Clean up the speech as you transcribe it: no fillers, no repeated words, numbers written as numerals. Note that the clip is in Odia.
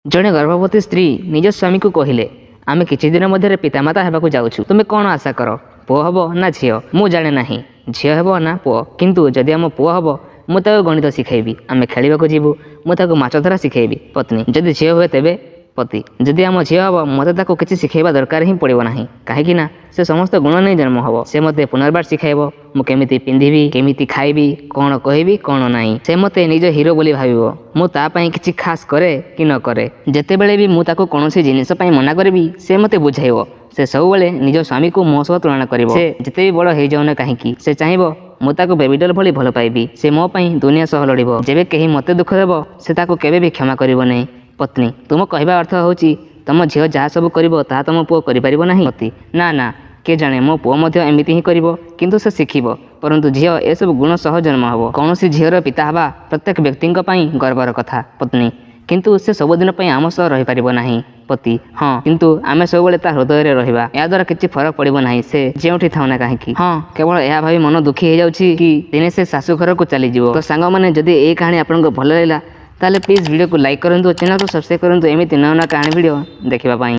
ଜଣେ ଗର୍ଭବତୀ ସ୍ତ୍ରୀ ନିଜ ସ୍ୱାମୀକୁ କହିଲେ, ଆମେ କିଛି ଦିନ ମଧ୍ୟରେ ପିତାମାତା ହେବାକୁ ଯାଉଛୁ। ତୁମେ କ'ଣ ଆଶା କର, ପୁଅ ହେବ ନା ଝିଅ? ମୁଁ ଜାଣେ ନାହିଁ ଝିଅ ହେବ ନା ପୁଅ, କିନ୍ତୁ ଯଦି ଆମ ପୁଅ ହେବ, ମୁଁ ତାକୁ ଗଣିତ ଶିଖାଇବି। ଆମେ ଖେଳିବାକୁ ଯିବୁ। ମୁଁ ତାକୁ ମାଛ ଧରା ଶିଖାଇବି। ପତ୍ନୀ, ଯଦି ଝିଅ ହୁଏ ତେବେ? ପତି, ଯଦି ଆମ ଝିଅ ହେବ, ମୋତେ ତାକୁ କିଛି ଶିଖାଇବା ଦରକାର ହିଁ ପଡ଼ିବ ନାହିଁ, କାହିଁକି ନା ସେ ସମସ୍ତ ଗୁଣ ନେଇ ଜନ୍ମ ହେବ। ସେ ମୋତେ ପୁନର୍ବାର ଶିଖାଇବ ମୁଁ କେମିତି ପିନ୍ଧିବି, କେମିତି ଖାଇବି, କ'ଣ କହିବି, କ'ଣ ନାହିଁ। ସେ ମୋତେ ନିଜ ହିରୋ ବୋଲି ଭାବିବ। ମୁଁ ତା ପାଇଁ କିଛି ଖାସ୍ କରେ କି ନ କରେ, ଯେତେବେଳେ ବି ମୁଁ ତାକୁ କୌଣସି ଜିନିଷ ପାଇଁ ମନା କରିବି, ସେ ମୋତେ ବୁଝାଇବ। ସେ ସବୁବେଳେ ନିଜ ସ୍ୱାମୀକୁ ମୋ ସହ ତୁଳନା କରିବ। ସେ ଯେତେ ବି ବଡ଼ ହେଇଯାଉ ନା କାହିଁକି, ସେ ଚାହିଁବ ମୁଁ ତାକୁ ବେବି ଡଲ୍ ଭଳି ଭଲ ପାଇବି। ସେ ମୋ ପାଇଁ ଦୁନିଆ ସହ ଲଢ଼ିବ। ଯେବେ କେହି ମୋତେ ଦୁଃଖ ଦେବ, ସେ ତାକୁ କେବେ ବି କ୍ଷମା କରିବ ନାହିଁ। ପତ୍ନୀ, ତୁମ କହିବା ଅର୍ଥ ହେଉଛି ତମ ଝିଅ ଯାହା ସବୁ କରିବ, ତାହା ତମ ପୁଅ କରିପାରିବ ନାହିଁ? ପତି, ନା ନା, କିଏ ଜାଣେ, ମୋ ପୁଅ ମଧ୍ୟ ଏମିତି ହିଁ କରିବ, କିନ୍ତୁ ସେ ଶିଖିବ। ପରନ୍ତୁ ଝିଅ ଏସବୁ ଗୁଣ ସହ ଜନ୍ମ ହେବ। କୌଣସି ଝିଅର ପିତା ହେବା ପ୍ରତ୍ୟେକ ବ୍ୟକ୍ତିଙ୍କ ପାଇଁ ଗର୍ବର କଥା। ପତ୍ନୀ, କିନ୍ତୁ ସେ ସବୁଦିନ ପାଇଁ ଆମ ସହ ରହିପାରିବ ନାହିଁ। ପତି, ହଁ, କିନ୍ତୁ ଆମେ ସବୁବେଳେ ତା ହୃଦୟରେ ରହିବା। ଏହାଦ୍ୱାରା କିଛି ଫରକ ପଡ଼ିବ ନାହିଁ, ସେ ଯେଉଁଠି ଥାଉ ନା କାହିଁକି। ହଁ, କେବଳ ଏହା ଭାବି ମନ ଦୁଃଖୀ ହେଇଯାଉଛି କି ଦିନେ ସେ ଶାଶୁ ଘରକୁ ଚାଲିଯିବ। ତ ସାଙ୍ଗମାନେ, ଯଦି ଏଇ କାହାଣୀ ଆପଣଙ୍କୁ ଭଲ ଲାଗିଲା, ତାହେଲେ ପ୍ଲିଜ୍ ଭିଡ଼ିଓକୁ ଲାଇକ୍ କରନ୍ତୁ, ଚ୍ୟାନେଲକୁ ସବସ୍କ୍ରାଇବ୍ କରନ୍ତୁ ଏମିତି ନୂଆ ନୂଆ କାହାଣୀ ଭିଡ଼ିଓ ଦେଖିବା ପାଇଁ।